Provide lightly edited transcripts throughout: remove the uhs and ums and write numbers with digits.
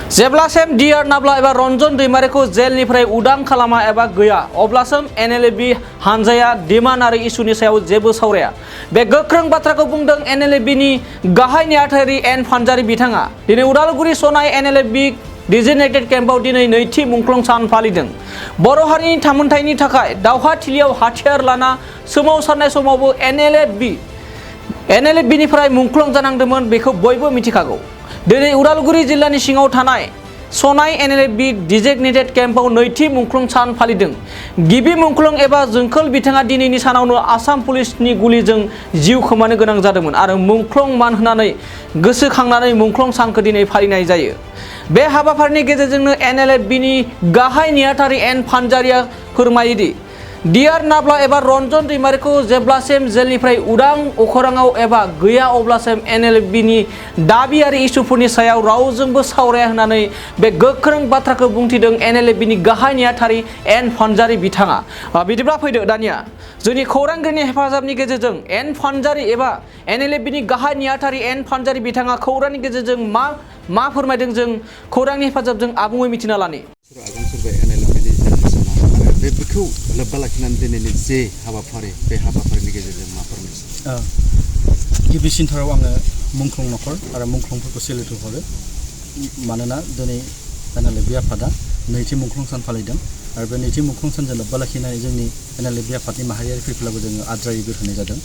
जेब्लासिम डिआर नाब्ला एबा रन्जन दैमारिखौ जेलनिफ्राय उदां खालामा एबा गैया अब्लासिम एनएलएफबि हानजाया डिमान्ड आरो इस्युनि सायाव जेबो सावराया। बे गोख्रों बाथ्राखौ बुंदों एनएलएफबिनि गाहाय नेहाथारि एन फानजारि बिथाङा। दिनै उदालगुरि सनाय एनएलएफबि डिजिगनेटेड केम्पआव दिनै नैथि मुंख्लं सान फालिदों। बर' हारिनि थामोनथायनि थाखाय दावहाथिलियाव हाथियार लाना सोमावसारनाय समावबो एनएलएफबिनिफ्राय मुंख्लं जानांदोंमोन बेखौ बयबो मिथिखागौ। दिनै उदालगुरि जिल्लानि सिङाव थानाय सनाय एनएलएफबि डिजिगनेटेड केम्पआव नैथि मुंख्लं सान फालिदों। गिबि मुंख्लं एबा जोंखोल बिथाङा दिनैनि सानावनो आसाम पुलिसनि गुलिजों जिउ खोमानो गोनां जादोंमोन आरो मुंख्लं मान होनानै गोसोखांनानै मुंख्लं सानखौ दिनै फालिनाय जायो। बे हाबाफारिनि गेजेरजोंनो एनएलएफबिनि गाहाय नेहाथारि एन फानजारिया फोरमायोदि डिआर नाब्ला एबा रन्जन दैमारिखौ जेब्लासिम जेलनिफ्राय उदां अखराङाव एबा गैया अब्लासिम एनएलएफबिनि दाबि आरो इस्युफोरनि सायाव रावजोंबो सावराया होननानै बे गोख्रों बाथ्राखौ बुंथिदों एनएलएफबिनि गाहाय नेहाथारि एन फानजारि बिथाङा। बिदिब्ला फैदो दानिया जोंनि खौरांगिरिनि हेफाजाबनि गेजेरजों एन फानजारि एबा एनएलएफबिनि गाहाय नेहाथारि एन फानजारि बिथाङा खौरांनि गेजेरजों मा फोरमायदों जों खौरांनि हेफाजाबजों आबुङै मिथिना लानि। बेखौ लोब्बा लाखिनानै दिनैनि जे हाबाफारि बे हाबाफारिनि गेजेरजों मा फोरमायनो गिबिसिनथाराव आङो मुंख्लं नखर आरो मुंख्लंफोरखौ सेलेक्ट हरो। मानोना दिनै एनएलएफबि आफादा नैथि मुंख्लं सान फालिदों आरो बे नैथि मुंख्लं सानजों लोब्बा लाखिनानै जोंनि एनएलएफबि आफादनि माहारियारि फिरफिलाखौ जोङो आद्रायै बोर होनाय जादों।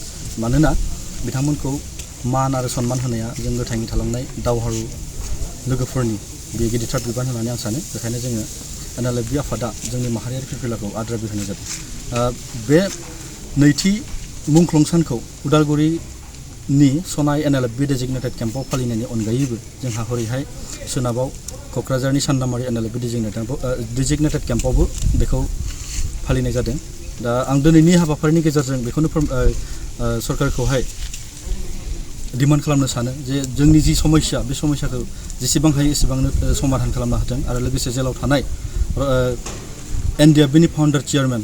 मानोना बिथांमोनखौ मान आरो सन्मान होनाया जों गोथाङै थालांनाय दावहारु लोगोफोरनि बे गिदिरथार बिबान होननानै आं सानो। बेखायनो जोङो एनएलएफबि आफादा जोंनि माहारियारि फिरफिलाखौ आद्रा बिरहोनाय जादों। बे नैथि मुंख्लं सानखौ उदालगुरिनि सनाय एनएलएफबि डिजिगनेटेड केम्पआव फालिनायनि अनगायैबो जोंहा हरैहाय सोनाबाव क'क्राझारनि सान्दामारि एनएलएफबि डिजिगनेटेड केम्पआवबो बेखौ फालिनाय जादों। दा आं दिनैनि हाबाफारिनि गेजेरजों बेखौनो सरकारखौहाय डिमान्ड खालामनो सानो जे जोंनि जि समस्या बे समस्याखौ जेसेबां हायो एसेबांनो समाधान खालामनो हाथों आरो लोगोसे जेलाव थानाय एनडिएफबिनि फाउन्डार चेयारमेन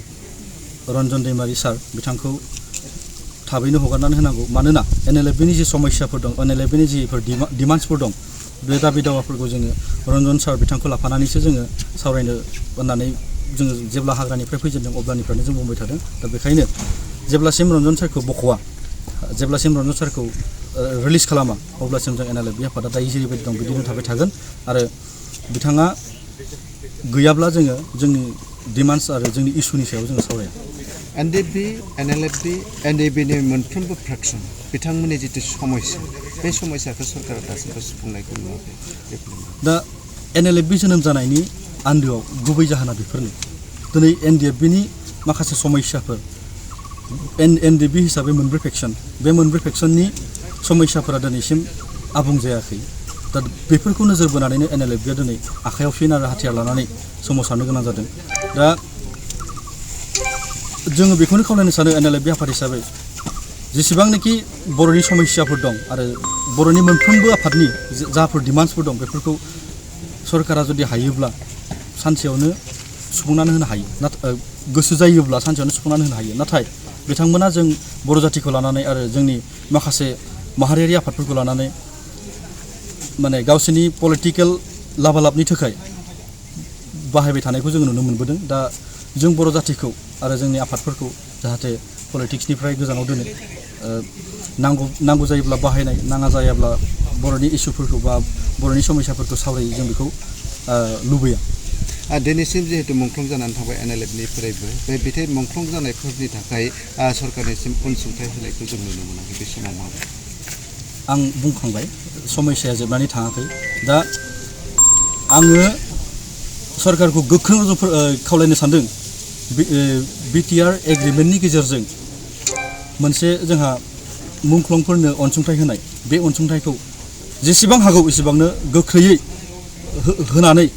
रन्जन दैमारि सार बिथांखौ थाबैनो हगारनानै होनांगौ। मानोना एनएलएफबिनि जि समस्याफोर दं एनएलएफबिनि जिफोर डिमान्ड्सफोर दं बे दाबि दावाफोरखौ जोङो रन्जन सार बिथांखौ लाफानानैसो जोङो सावरायनो होननानै जोङो जेब्ला हाग्रानिफ्राय फैजेनदों अब्लानिफ्रायनो जों बुंबाय थादों। दा बेखायनो जेब्लासिम रन्जन सारखौ बख'वा जेब्लासिम रन्जन सारखौ रिलिज खालामा अब्लासिम जों एनएलएफबि आफादा दायो जेरैबायदि दं बिदिनो थाबाय थागोन आरो बिथाङा गैयाब्ला जोङो जोंनि डिमान्ड्स आरो जोंनि इस्युनि सायाव जोङो सावराया। एनडिएफबि एनएलएफबि एनडिएफबिनि मोनफ्रोमबो फ्रेक्सन बिथांमोननि जिथु समस्या बे समस्याखौ सरकारा दासिमबो सुफुंनायखौ नुवाखै। दा एनएलएफबि जोनोम जानायनि आन्दोआव गुबै जाहोना बेफोरनो। दिनै एनडिएफबिनि माखासे समस्याफोर एनडिएफबि हिसाबै मोनब्रै फेक्सन बे मोनब्रै फेक्सननि समस्याफोरा दिनैसिम आबुं जायाखै। दा बेफोरखौ नोजोर बोनानैनो एनएलएफबिया दिनै आखायाव फिन आरो हाथियार लानानै सोमावसारनो गोनां जादों। दा जोङो बेखौनो खावलायनो सानो एनएलएफबि आफाद हिसाबै जेसेबांनाखि बर'नि समस्याफोर दं आरो बर'नि मोनफ्रोमबो आफादनि जाफोर डिमान्ड्सफोर दं बेफोरखौ सरकारा जुदि हायोब्ला सानसेयावनो सुफुंनानै होनो हायो। नाथाय गोसो जायोब्ला सानसेयावनो सुफुंनानै होनो हायो। नाथाय बिथांमोना जों बर' जाथिखौ लानानै आरो जोंनि माखासे माहारियारि आफादफोरखौ लानानै माने गावसोरनि पलिटिकेल लाभालाभनि थाखाय बाहायबाय थानायखौ जोङो नुनो मोनबोदों। दा जों बर' जाथिखौ आरो जोंनि आफादफोरखौ जाहाथे पलिटिक्सनिफ्राय गोजानाव दोनो नांगौ जायोब्ला बाहायनाय नाङा जायाब्ला बर'नि इस्युफोरखौ बा बर'नि समस्याफोरखौ सावरायो जों बेखौ लुबैया। दिनैसिम जिहेतु मुंख्लं जानानै थांबाय एनएलएफनिफ्रायबो बे मुंख्लं जानायफोरनि थाखाय सरकारनिसिम अनसुंथाइ होनायखौ जों नुनो मोनाखै। बे समाव मा आं बुंखांबाय समस्याया जोबनानै थाङाखै। दा आङो सरकारखौ गोख्रों खावलायनो सानदों बिटिआर एग्रिमेन्टनि गेजेरजों मोनसे जोंहा मुंख्लंफोरनो अनसुंथाइ होनाय बे अनसुंथाइखौ जेसेबां हागौ एसेबांनो गोख्रैयै होनानै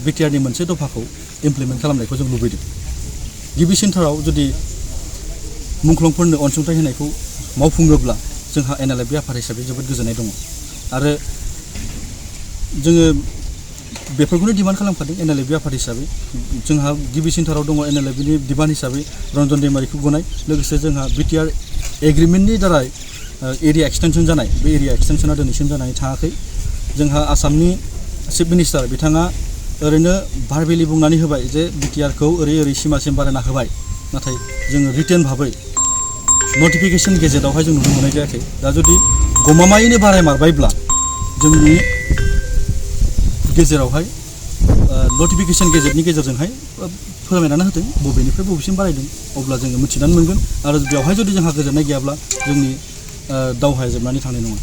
बिटिआरनि मोनसे दफाखौ इमप्लिमेन्ट खालामनायखौ जों लुबैदों। गिबिसिनथाराव जुदि मुंख्लंफोरनो अनसुंथाइ होनायखौ मावफुङोब्ला जोंहा एनएलएफबि आफाद हिसाबै जोबोद गोजोननाय दङ आरो जोङो बेफोरखौनो डिमान्ड खालामखादों एनएलएफबि आफाद हिसाबै। जोंहा गिबिसिनथाराव दङ एनएलएफबिनि डिमान्ड हिसाबै रन्जन दैमारिखौ गनाय लोगोसे जोंहा बिटिआर एग्रिमेन्टनि दारै एरिया एक्सटेनसन जानाय बे एरिया एक्सटेनसना दिनैसिम जानानै थाङाखै। जोंहा आसामनि चिफ मिनिस्टार बिथाङा ओरैनो भारबेलि बुंनानै होबाय जे बिटिआरखौ ओरै सिमासिम बारायना होबाय नाथाय जोङो रिटेन भाबै नटिफिकेशन गेजेटावहाय जों नुनो मोननाय जायाखै दा जुदि गमामायैनो बारायमारबायब्ला जोंनि गेजेरावहाय नटिफिकेशन गेजेटनि गेजेरजोंहाय फोरमायनानै होदों बबेनिफ्राय बबेसिम बारायदों अब्ला जोङो मिथिनानै मोनगोन आरो बेवहाय जुदि जोंहा गोजोननाय गैयाब्ला जोंनि दावहाया जोबनानै थांनाय नङा।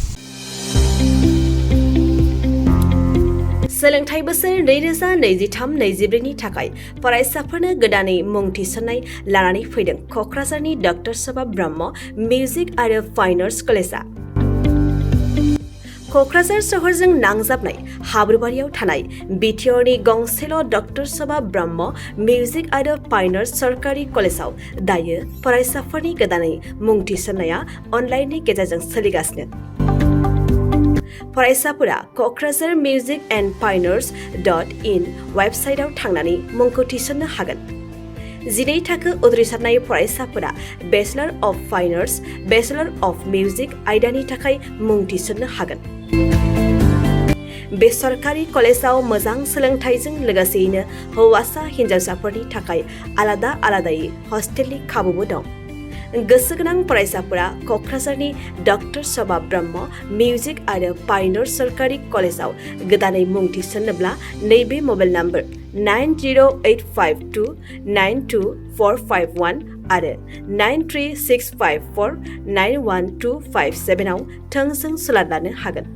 सोलोंथाइ बोसोर 2023-24 नि थाखाय फरायसाफोरनो गोदानै मुं थिसननाय लानानै फैदों क'क्राझारनि डक्टर सभा ब्रह्म मिउजिक आरो फाइन आर्ट्स कलेजआ। क'क्राझार सहरजों नांजाबनाय हाब्रुबारियाव थानाय बिटिआरनि गंसेल' डक्टर सभा ब्रह्म मिउजिक आरो फाइन आर्ट्स सरकारि कलेजआव दायो फरायसाफोरनि गोदानै मुं थिसननाया अनलाइननि गेजेरजों सोलिगासिनो। फरायसाफोरा क'क्राझार मिउजिक एन्ड फाइन आर्ट्स.in वेबसाइटआव थांनानै मुंखौ थिसननो हागोन। 12 थाखो उद्रिसारनाय फरायसाफोरा bachelor of fine arts, bachelor of music आयदानि थाखाय मुं थिसननो हागोन। बे सरकारि कलेजाव मोजां सोलोंथाइजों लोगोसेयैनो हौवासा हिन्जावसाफोरनि थाखाय आलादा आलादायै हस्टेलनि खाबुबो दं। गोसो गोनां फरायसाफोरा क'क्राझारनि डक्टर सभा ब्रह्म मिउजिक आरो फाइन आर्ट्स सरकारि कलेजाव गोदानै मुं थिसन्नोब्ला नैबे मबाइल नम्बर 9084292451 आरो 9365491257 आव थोंजों सुलाद लानो हागोन।